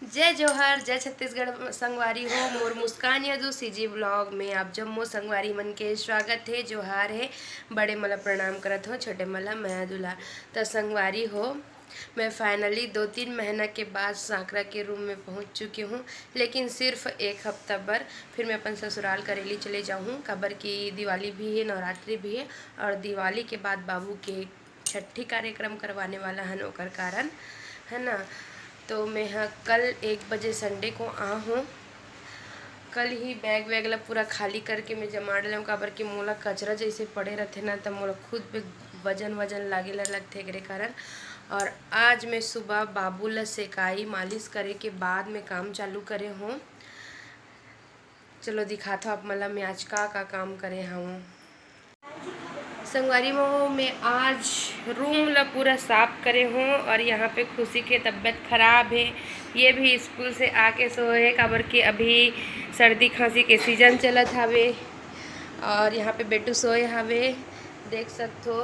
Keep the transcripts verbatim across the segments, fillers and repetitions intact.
जय जोहार, जय छत्तीसगढ़ संगवारी हो। मोर मुस्कान यादव CG vlog में आप जम्मो संगवारी मन के स्वागत हे, जोहार हे। बड़े मन ला प्रणाम करत हो, छोटे मन ला मया दुलार। त संगवारी हो, मैं finally दो तीन महीना के बाद सांकरा के रूम में पहुंच चुकी हूँ, लेकिन सिर्फ एक हफ्ता बर। फिर मैं अपन ससुराल करेली चले जाहूँ, काबर कि दिवाली भी है, नवरात्रि भी है, और दिवाली के बाद बाबू के छट्ठी कार्यक्रम करवाने वाला हन, ओकर कारण, है ना। तो मैं ह कल एक बजे Sunday को आ हूँ। कल ही बैग वैग ला पूरा खाली करके मैं जमा डाले हूँ, काबर कि मोला कचरा जैसे पड़े रहते ना, त मोला खुद पे वजन वजन लागे ला लगथे, एकरे कारण। और आज मैं सुबह बाबू ला सेकाई मालिश करे के बाद मैं काम चालू करे हूँ। चलो दिखात हो आप मन ला मैं आज का का काम करे हूँ। संगवारी हो, मैं आज रूम ला पूरा साफ करे हूँ और यहाँ पे खुशी के तबीयत खराब है। ये भी स्कूल से आके सोए है, काबर कि अभी सर्दी खांसी के सीजन चलत हवे। और यहाँ पे बेटू सोए हवे, देख सकत हो,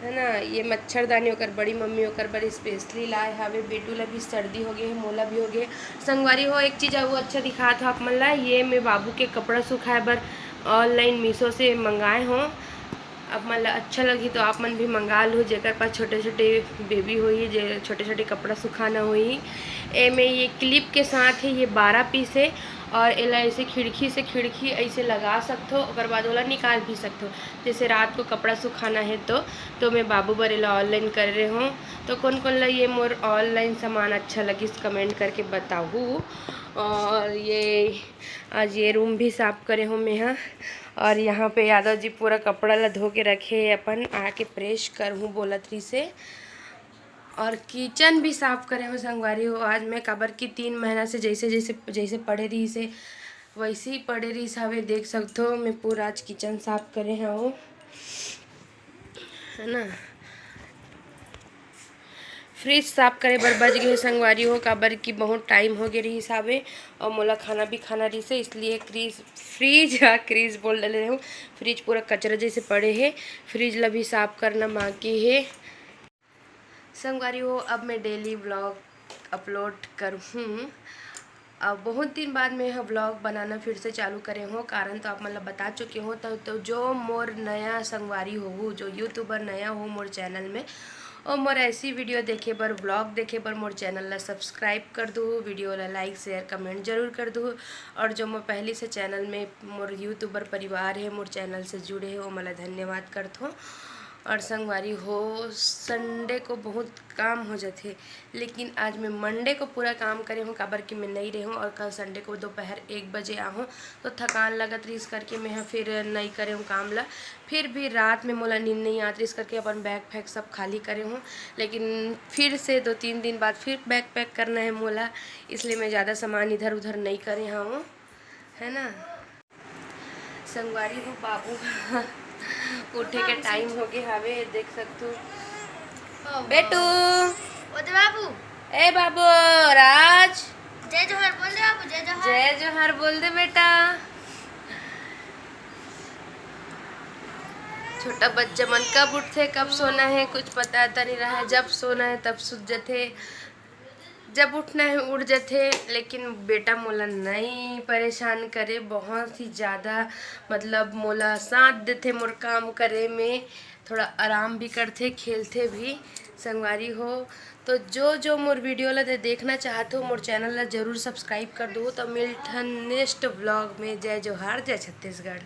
है ना। ये मच्छरदानी ओकर बड़ी मम्मी ओकर बर specially लाए हवे। बेटू ला भी सर्दी हो गए है, मोला भी हो गए। संगवारी हो, एक चीज़ अउ अच्छा दिखात हो आप मन ला, ये मैं बाबू के कपड़ा सुखाए बर online Meesho से मंगाए हो। आप मन ला अच्छा लगही तो आप मन भी मंगा लो, जेकर पास छोटे छोटे बेबी होही, जे छोटे छोटे कपड़ा सुखाना होही। एमे ये क्लिप के साथ है, ये बारह पीस है और एला ऐसे खिड़की से खिड़की ऐसे लगा सकथो, ओकर बाद ओला निकाल भी सकथो। जैसे रात को कपड़ा सुखाना है तो, तो मैं बाबू बर एला ऑनलाइन कर रहे हूँ। तो कौन कौन ला ये मोर ऑनलाइन सामान अच्छा लगिस, कमेंट करके बताहू। और ये आज ये रूम भी साफ करे हूँ मैं हा। और यहाँ पे यादव जी पूरा कपड़ा ला धो के रखे हे, अपन आके प्रेस करहूँ बोलत रहिसे। और किचन भी साफ करे हूँ संगवारी हो आज मैं, काबर कि तीन महीना से जैसे जैसे जैसे पड़े रहिसे वैसे ही पड़े रहिस हवे। देख सकथो, मैं पूरा आज किचन साफ करे हूँ, है ना। फ्रिज साफ करे बर बच गए संगवारी हो, काबर कि बहुत टाइम हो गए रहिस हवे और मोला खाना भी खाना रहिसे, इसलिए क्रीज फ्रिज, हाँ, क्रीज बोल डले हूँ। फ्रिज पूरा कचरा जैसे पड़े है, फ्रिज ला भी साफ करना बाकी है। संगवारी हो, अब मैं डेली व्लॉग अपलोड करहूँ। अब बहुत दिन बाद मैं ह व्लॉग बनाना फिर से चालू करे हूँ, कारण तो आप मन ला बता चुके हूँ। तो, तो जो मोर नया संगवारी होहू, जो यूट्यूबर नया हो मोर चैनल में, और मोर ऐसी वीडियो देखे बर, व्लॉग देखे बर मोर चैनल ला सब्सक्राइब कर दू, वीडियो ला लाइक, शेयर, कमेंट जरूर कर दू। और जो मोर पहली से चैनल में मोर यूट्यूबर परिवार है, मोर चैनल से जुड़े है, वो मन ला धन्यवाद करथों। और संगवारी हो, संडे को बहुत काम हो जाथे, लेकिन आज मैं मंडे को पूरा काम करे हूँ, काबर कि मैं नहीं रहूँ और कल संडे को दोपहर एक बजे आहूँ, तो थकान लगत रहिस करके मैं ह फिर नहीं करे हूँ काम ला। फिर भी रात में मोला नींद नहीं आत रहिस करके अपन बैग फैग सब खाली करे हूँ, लेकिन फिर से दो तीन दिन बाद फिर बैग पैक करना है मोला, इसलिए मैं ज़्यादा सामान इधर उधर नहीं करे हूँ, है ना। संगवारी हो, बाबू उठे के टाइम हो गए हवे, देख सकथो। बेटू। ओ दे बाबू। ए बाबू। राज। जय जोहार बोल दे बाबू, जय जोहार। जय जोहार बोल दे बेटा। छोटा बच्चा मन कब उठथे, कब सोना है, कुछ पता तो नहीं रहा। जब सोना है तब सुत जथे, जब उठना है उठ जथे। लेकिन बेटा मोला नहीं परेशान करे, बहुत ही ज़्यादा, मतलब मोला साथ देथे मोर काम करे में, थोड़ा आराम भी करथे, खेलथे भी। संगवारी हो, तो जो जो मोर वीडियो ला दे देखना चाहत हो, मोर चैनल ला जरूर सब्सक्राइब कर दो। तो मिलथन नेक्स्ट व्लॉग में। जय जोहार, जय छत्तीसगढ़।